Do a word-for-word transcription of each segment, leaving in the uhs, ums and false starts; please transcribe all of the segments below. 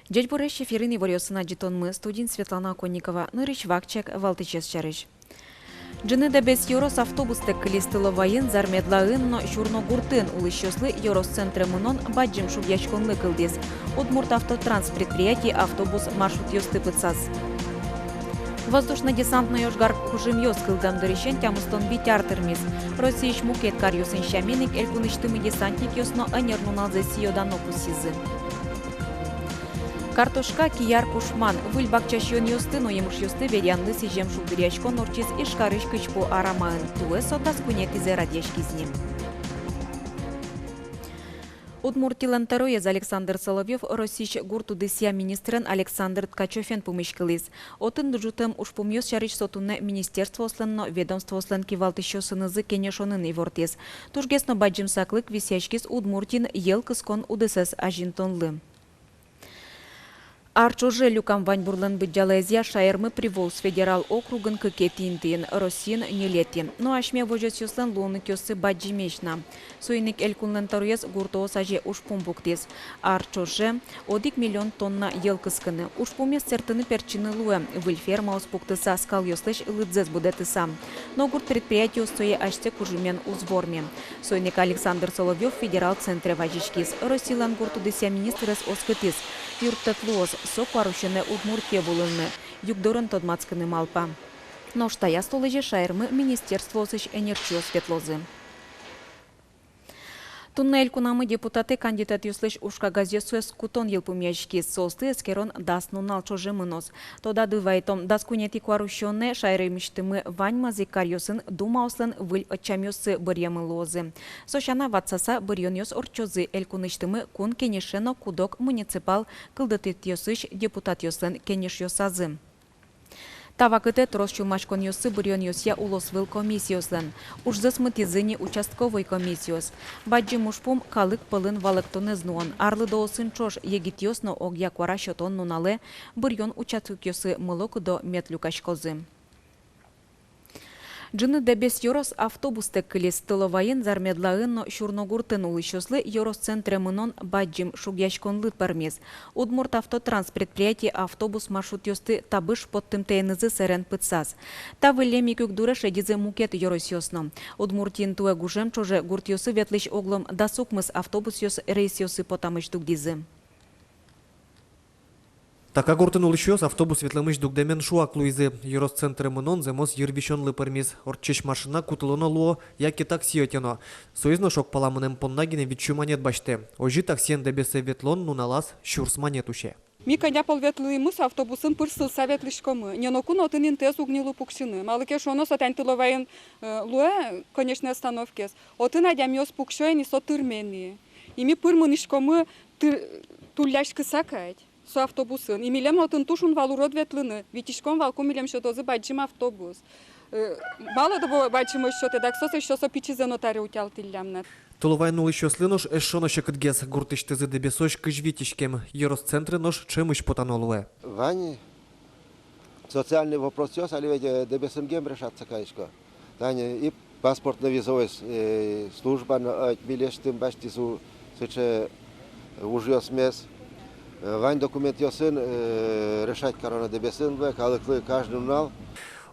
Ӟечбуресь! Эфирын иворъёсын адӟытонмы, студиын Светлана Оконникова. Нырысь вакчияк валтӥсез сярысь. Ӝыны Дэбес ёрос автобустэк кылиз. Тыловайын, Зар-Медлаын но Сюрногуртын улӥсьёслы ёрос центре мынон бадӟым шугъяськонлы кылдӥз. «Удмурт автотранс» предприятие автобус маршрутъёсты пытсаз. Воздушно-десантной ожгар кужымъёс кылдэм дырысен тямыстон вить ар тырмиз. Россиысь мукет каръёсын сямен ик, элькунысьтымы десантникъёс но ӧнер нуналзэ сӥё-дано пусйизы. Картошка, кияр, кушман — выль бакча сиёнъёсты но емышъёсты веръянлы сӥзем шулдыръяськон ортчиз Ижкарысь Кызьпу арамаын. Туэ со дас куинетӥзэ радъяськиз ни. Удмуртилэн тӧроез Александр Соловьёв Россиысь гурт удысъя министрен Александр Ткачёвен пумиськылӥз. Отын ӝутэм ужпумъёс сярысь со туннэ министерствоослэн но ведомствоослэн кивалтӥсьёсынызы кенешонын ивортӥз. Тужгес но бадӟым саклык висъяськиз Удмуртиын йӧл кыскон удысэз азинтонлы. Ар ӵоже люкам ваньбурлэн быдӟалаезъя шаермы Приволжск федерал округын кыкетӥ интыын, Россиын ньылетӥ. Но асьме возёсъёслэн луонлыкъёссы бадӟымесь на. Соин ик элькунлэн тӧроез гуртоос азе ужпум пуктӥз: ар ӵоже одӥг миллион тонна йӧл кыскыны. Ужпумез сэртыны-пертчыны луэ, выль фермаос пуктыса, скалъёслэсь лыдзэс будэтыса. Но гурт предприятиос сое асьсэ кужымен уз ворме. Соин ик Александр Соловьёв федерал центре вазиськиз. Россилэн гурт удысъя министрез оскытӥз: юрттэт луоз, со куарусёнэ Удмуртие вуылыны, югдурын тодматскыны малпа. Нош таяз толэзе шаермы министерствоосысь ӧнерчиос ветлозы. Туннэ элькунамы депутатэ кандидатъёслэсь ужкагазъёссэс кутон йылпумъяськиз. Соосты эскерон дас нунал ӵоже мыноз. Тодады вайытом, дас куинетӥ куарусёнэ шаерысьтымы ваньмаз ик каръёсын думаослэн выль ӧтчамъёссы быръемын луозы. Со сяна, ватсаса быръёнъёс ортчозы Элькунысьтымы Кун Кенеше но куд-ог муниципал кылдытэтъёсысь депутатъёслэн кенешъёсазы. Та вакытэ трос сюлмаськонъёссы быръёнъёсъя улосвыл комиссиослэн. Ужзэс мытӥзы ни участковой комиссиос. Бадӟым ужпум — калык пӧлын валэктонэз нуон. Арлыдоосын ӵош егитъёс но огъя куара сётон нуналэ быръён участокъёсы мылокыдо мед люкаськозы. Ӝыны Дэбес ёрос автобустэк кылиз. Тыловайын, Зар-Медлаын но Сюрногуртын улӥсьёслы ёрос центре мынон бадӟым шугъяськонлы пӧрмиз. «Удмурт автотранс» предприятие автобус маршрутъёсты табыш поттымтэенызы сэрен пытсаз. Та выллем ик югдуре шедизы мукет ёросъёс но. Удмуртиын туэ гужем ӵоже гуртъёсы ветлӥсь оглом дас укмыс автобусъёс рейсъёсы потамысь дугдӥзы. Така гуртын улӥсьёс автобус ветлэмысь дугдэмен шуак луизы. Ёрос центре мынон зэмос йырвисёнлы пӧрмиз. Ортчись машина кутылоно луо яке такси ӧтёно. Соиз но шок пала мынэм понна гинэ вить сю манет басьтэ. Озьы таксиен Дэбесэ ветлон нуналаз сюрс манет усе. Ми кӧня пол ветлӥмы со автобусын, пыр сылыса ветлӥськомы. Ни ноку но отын интыез уг ни лу пуксьыны. Малы ке шуоно, со тань Тыловайын, э, луэ конечной остановкаез. Отын адямиос пуксё ини, со тырме ни. И ми пыр мынӥськомы тыр-, тулляськыса кадь со автобусын. И милем отын туж ун вал урод ветлыны. Витиськом вал, ку милем сётозы бадӟым автобус. Э, мало того, бадӟымез сётэ, дак соос ещё со пичизэ но таре утялтӥллям на. Тыловайын улӥсьёслы нош эшшо но секытгес: гуртысьтызы Дэбесозь кызь вить иськем, ёрос центре нош ӵемысь потано луэ. Вань социальный вопросъёс али ведь, э, Дэбесын гем решаться карисько. Тани и паспортно-визовой с-, э, служба но, э, милесьтым басьтӥз у-, сыӵе ужъёсмес. Э, вань документъёсын, э, решать кароно Дэбесын, э, калыклы каждый нунал.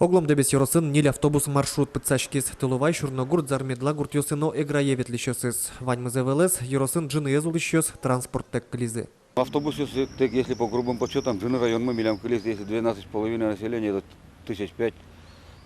Оглом Дэбес ёросын ньыль автобус маршрут пытсаськиз: Тыловай, Сюрногурт, Зар-Медла гуртъёсы но Эграе ветлӥсьёсыз. Ваньмыз ӧвӧлэз ёросын ӝыныез улӥсьёс транспорттэк кылизы. Автобусъёс, э, так, если по грубым подсчётам, ӝыны районмы милям кылиз, если двенадцать с половиной населения, это тысяч пять,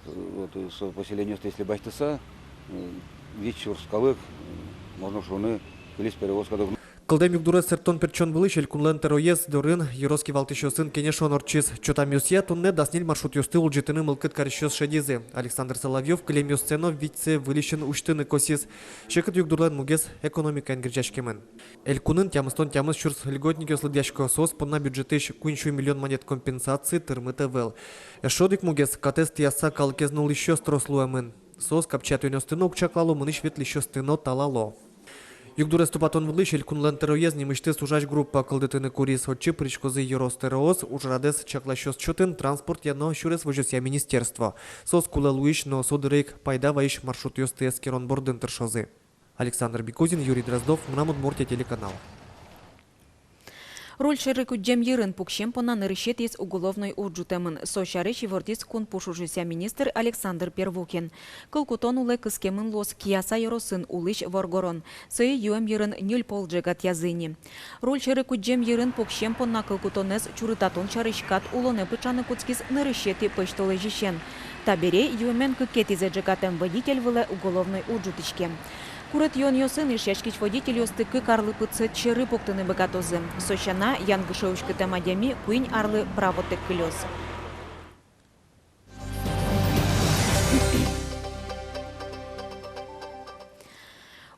э, вот, э, со поселениосты если басьтыса, э, вить сюрс калык, э, можно шуыны, кылиз перевозка дорын. Кылдэм югдурез сэрттон-пертчон вылысь Элькунлэн тӧроез дорын ёрос кивалтӥсьёсын кенешон ортчиз. Чотамъёсъя, туннэ дас ньыль маршрутъёсты улӟытыны мылкыд карисьёс шедизы. Александр Соловьёв кылемъёссэ но витьсэ выльысен усьтыны косӥз. Секыт югдурлэн мугез экономикаен герӟаськемын. Элькунын тямыстон тямыс сюрс льготникъёс лыдъясько, соос понна бюджетысь куинь сю миллион манет компенсаци тырмыт ӧвӧл. Эшшо одӥг мугез: катэз тӥяса калыкез нуллӥсьёс трос луэмын. Соос капчиятонъёсты но уг чаклало, мынӥсь-ветлӥсьёсты но талало. Югдурез тупатон вылысь Элькунлэн тӧроез нимысьтыз ужась группа кылдытыны куриз. Отчы пыриськозы ёрос тӧроос, ужрадэз чакласьёс чотын, транспортъя но сюрес возёсъя министерство. Соос кулэ луись но со дыре ик пайда вайись маршрутъёсты эскерон бордын тыршозы. Александр Бекузин, Юрий Дроздов, «Мынам Удмуртие» телеканал. Руль сьӧры кудӟем йырын пуксем понна нырысетӥез уголовной уж ӝутэмын. Со сярысь ивортӥз кун пуш ужъёсъя министр Александр Первухин. Кыл кутон улэ кыскемын луоз Кияса ёросын улӥсь воргорон. Сое юэм йырын ньыль пол ӝегатъязы ини. Руль сьӧры кудӟем йырын пуксем понна кыл кутонэз чурытатон сярысь кат улонэ пыӵаны кутскиз нырысетӥ пӧсьтолэзьысен. Табере юэмен кыкетӥзэ ӝегатэм водитель вылэ уголовной уж ӝутӥське. Курыт юонъёсын ишъяськись водительёсты кык арлы пытсэт сьӧры пуктыны быгатозы. Со сяна, янгыше уськытэм адями куинь арлы правотэк кылёз.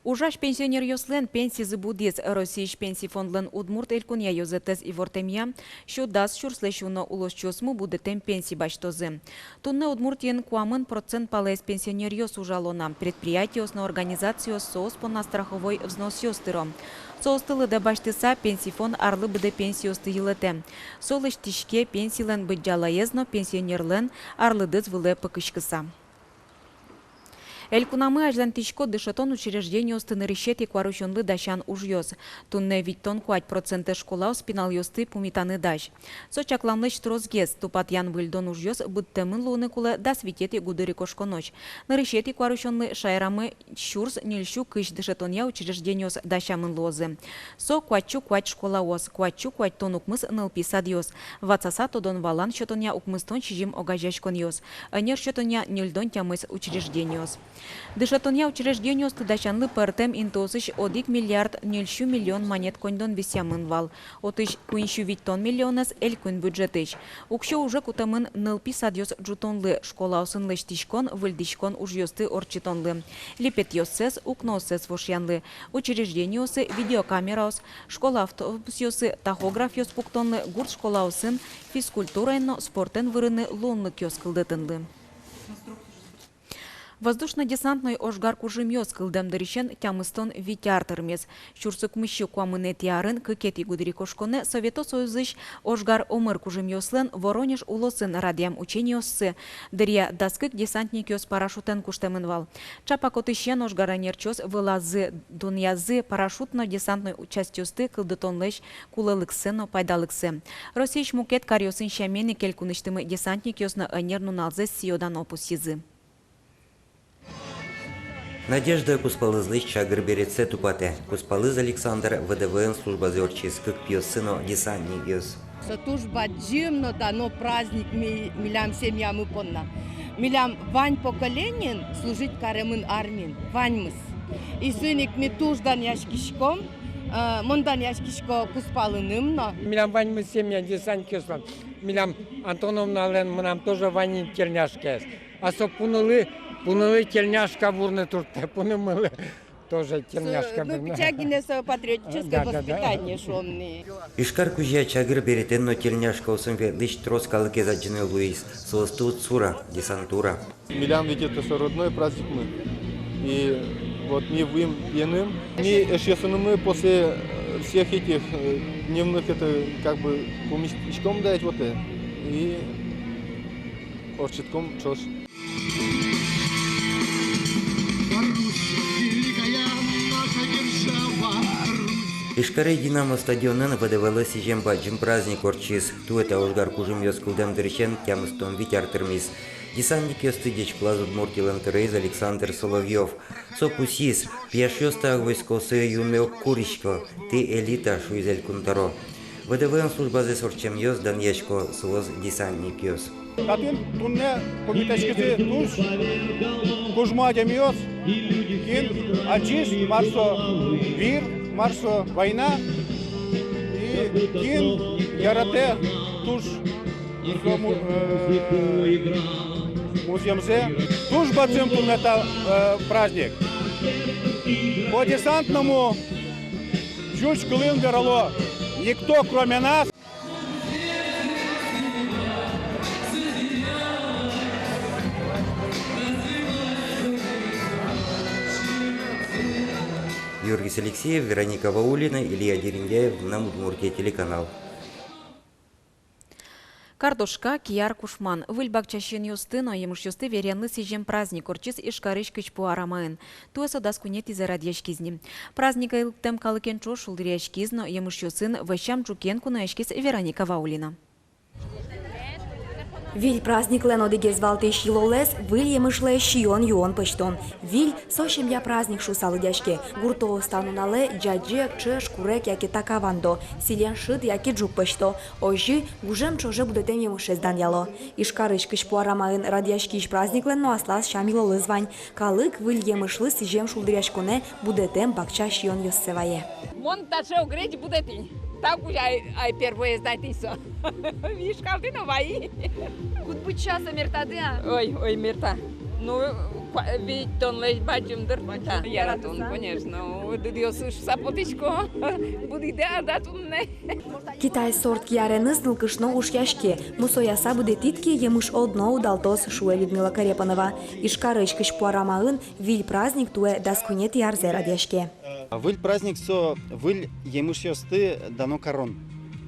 Ужась пенсионеръёслэн пенсизы будӥз. Россиысь Пенси фондлэн Удмурт Элькунъя ёзэтэз ивортэмъя, сю дас сюрслэсь уно улосчиосмы будэтэм пенси басьтозы. Туннэ Удмуртиын куамын процент палаез пенсионеръёс ужало на. Предприятиос но организациос соос понна страховой взносъёс тыро. Соосты лыдэ басьтыса, Пенси фонд арлы быдэ пенсиосты йылэтэ. Со лэсьтӥське пенсилэн быдӟалаез но пенсионерлэн арлыдыз вылэ пыкиськыса. Элькунамы азьланьтӥсько дышетон учреждениосты нырысетӥ куарусёнлы дасян ужъёс. Туннэ витьтон куать процентэз школаос пиналъёсты пумитаны дась. Со чакламлэсь тросгес. Тупатъян-выльдон ужъёс быдтэмын луыны кулэ дас витетӥ гудырикошконозь. Нырысетӥ куарусёнлы шаерамы сюрс ньыльсю кызь дышетонъя учреждениос дасямын луозы. Со куатьсю куать школаос, куатьсю куатьтон укмыс нылпи садъёс, ватсаса тодон-валан сётонъя укмыстон сизьым огазеяськонъёс, ӧнер сётонъя ньыльдон тямыс учреждениос. Дышетонъя учреждениосты дасянлы пӧртэм интыосысь одӥг миллиард ньыльсю миллион манет коньдон висъямын вал. Отысь куиньсю витьтон миллионэз элькун бюджетысь. Уксё уже кутэмын нылпи садъёс ӝутонлы, школаосын лэсьтӥськон, выльдӥськон ужъёсты ортчытонлы, липетъёссэс, укнооссэс вошъянлы, учреждениосы видеокамераос, школа автобусъёсы тахографъёс пуктонлы, гурт школаосын физкультураен но спортэн вырыны луонлыкъёс кылдытонлы. Воздушно-десантной ожгар кужымъёс кылдэм дырысен тямыстон вить ар тырмиз. Сюрс укмыссю куамынэтӥ арын кыкетӥ гудырикошконэ Совето Союзысь ожгар омыр кужымъёслэн Воронеж улосын радъям учениоссы дыръя дас кык десантникъёс парашютэн куштэмын вал. Ӵапак отысен ожгар ӧнерчиос вылазы, дунъязы парашютно-десантной частьёсты кылдытонлэсь кулэлыксэ но пайдалыксэ. Россиысь мукет каръёсын сямен ик элькунысьтымы десантникъёс но ӧнер нуналзэс сӥё-дано пусйизы. Надежда кузпалызлэсь чагыр беретсэ тупатэ. Кузпалыз Александр ВДВ-ын службазэ ортчиз, кык пиоссы но десантникъёс. Со туж бадӟым но дано праздник ми-, милям семьямы понна. Милям вань поколениын служить каремын армиын, ваньмыз. И соин ик ми туж данъяськиськом, э, мон данъяськисько кузпалыным но. Милям ваньмыз семья десантникъёслэн. Милям Антоновналэн, мынам тоже вань ини тельняшкаез. А со пунылы, пунылы тельняшка вурыны турттэ, пунымылы тоже тельняшка. Ну, вырыны. Пичак гинэ со патриотическое воспитание шуом ни. Ижкар кузя чагыр беретэн но тельняшкаосын ветлӥсь трос калыкез адӟыны луиз, соосты уд сура, десантура. Милям ведь это со родной праздникмы. И вот ми вуим пиеным. Ми эшъёсынымы после, э, всех этих, э, дневных, это как бы пумиськом, да, вот, э, и ортчытком ӵош. Ижкаре «Динамо» стадионын ВДВ-лы сӥзем бадӟым праздник ортчиз. Туэ та ожгар кужымъёс кылдэм дырысен тямыстон вить ар тырмиз. Десантникъёсты ӟечкылаз Удмуртилэн тӧроез Александр Соловьёв. Со пусйиз: пияшъёс та войскоосы юнме уг курисько, тӥ элита, шуиз Элькун тӧро. ВДВ-ын службазэс ортчемъёс данъясько, соос десантникъёс. Татын туннэ пумитаськизы туж кужмо адямиос, кин адӟиз, мар со вир, мар со война, и кин яратэ туж со му-, э, музъемзэ. Туж бадӟым туннэ та, э, праздник. По десантному ӟуч кылын верало: никто, кроме нас. Георгий Алексеев, Вероника Ваулина, Илья Дерендяев, «Мынам Удмуртие» телеканал. Картошка, кияр, кушман. Выль бакча сиёнъёсты но емышъёсты веръянлы сӥзем праздник ортчиз Ижкарысь Кызьпу арамаын. Туэ со дас куинетӥзэ радъяськиз ни. Праздникэ лыктэм калыкен ӵош шулдыръяськиз но емышъёсын, вӧсям ӝукен кунояськиз Вероника Ваулина. Виль праздниклэн одӥгез валтӥсь йылолэз — выль емышлэсь сиён-юон пӧзьтон. Виль — со семья праздник шуыса лыдъяське. Гуртоос та нуналэ ӟаӟег, ӵеш, курег яке така вандо, сӥлен шыд яке ӝук пӧзьто. Озьы гужем ӵоже будэтэм емышез данъяло. Ижкарысь Кызьпу арамаын радъяськись праздниклэн но аслаз сям-йылолыз вань. Калык выль емышлы сӥзем шулдыръяськонэ будэтэм бакча сиёнъёссэ вае. Мон таӵе огреч будэтӥ. Та кузя ай, ай первой эз дайтӥ со. Вишкалтӥ но вайи. Кудбыдӟа со мертады-а? Ой, ой, мерта. Ну, куа-, витьтонлэсь бадӟым дыр. Бадӟым. Яратон, яратыса, конечно. Дыдъёсы шуса потӥсько. Будӥды-а туннэ? Китай сорт кияреныз нылкышно ушъяське. Мусояса будэтӥд ке, емыш одно удалтоз, шуэ Людмила Карепанова. Ижкарысь Кызьпу арамаын виль праздник туэ дас куинетӥ арзэ радъяське. Выль праздник — со выль емышъёсты дано карон.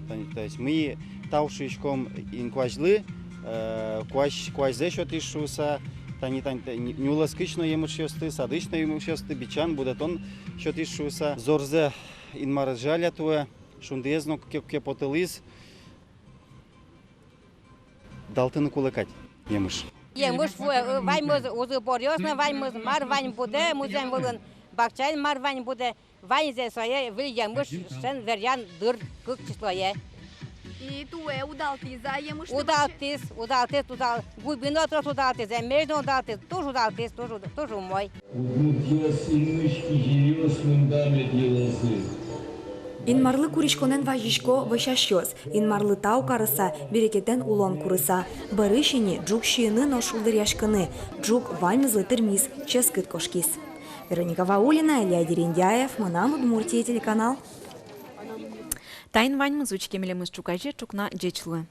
Тани, то есть ми тау шуиськом инкуазьлы, э, куазь, куазьзэ сётӥз шуыса, тани, тани, тани, нюлэскысь но емышъёсты, садысь но емышъёсты бичан, будэтон сётӥз шуыса. Зорзэ Инмар жаля туэ, шундыез но куке, куке потылӥз. Далтыны кулэ кадь емыш. Емыш вуэ, э, ваньмыз узы-боръёс но, ваньмыз, мар вань будэ, музъем вылын, бакчаын мар вань будэ, ваньзэ сое выль емыш шуыса веръян дыр кык числое. И туэ удалтӥз-а емыш? Удалтӥз, удалтӥз, удал-, губи но трос удалтӥз, эмезь но удалтӥз, туж удалтӥз, туж уд-, туж умой. Удмуртъёс инмысь кизилиос мында мед йылозы. Инмарлы куриськонэн вазисько вӧсясьёс. Инмарлы тау карыса, берекетэн улон курыса. Бӧрысь ини ӝук сиыны но шулдыръяськыны. Ӝук ваньмызлы тырмиз, ческыт кошкиз. Вероника Ваулина, Илья Дерендяев, «Мынам Удмуртие» телеканал. Таин ваньмыз. Учке милемыз ӵуказе ӵукна. Ӟеч луэ.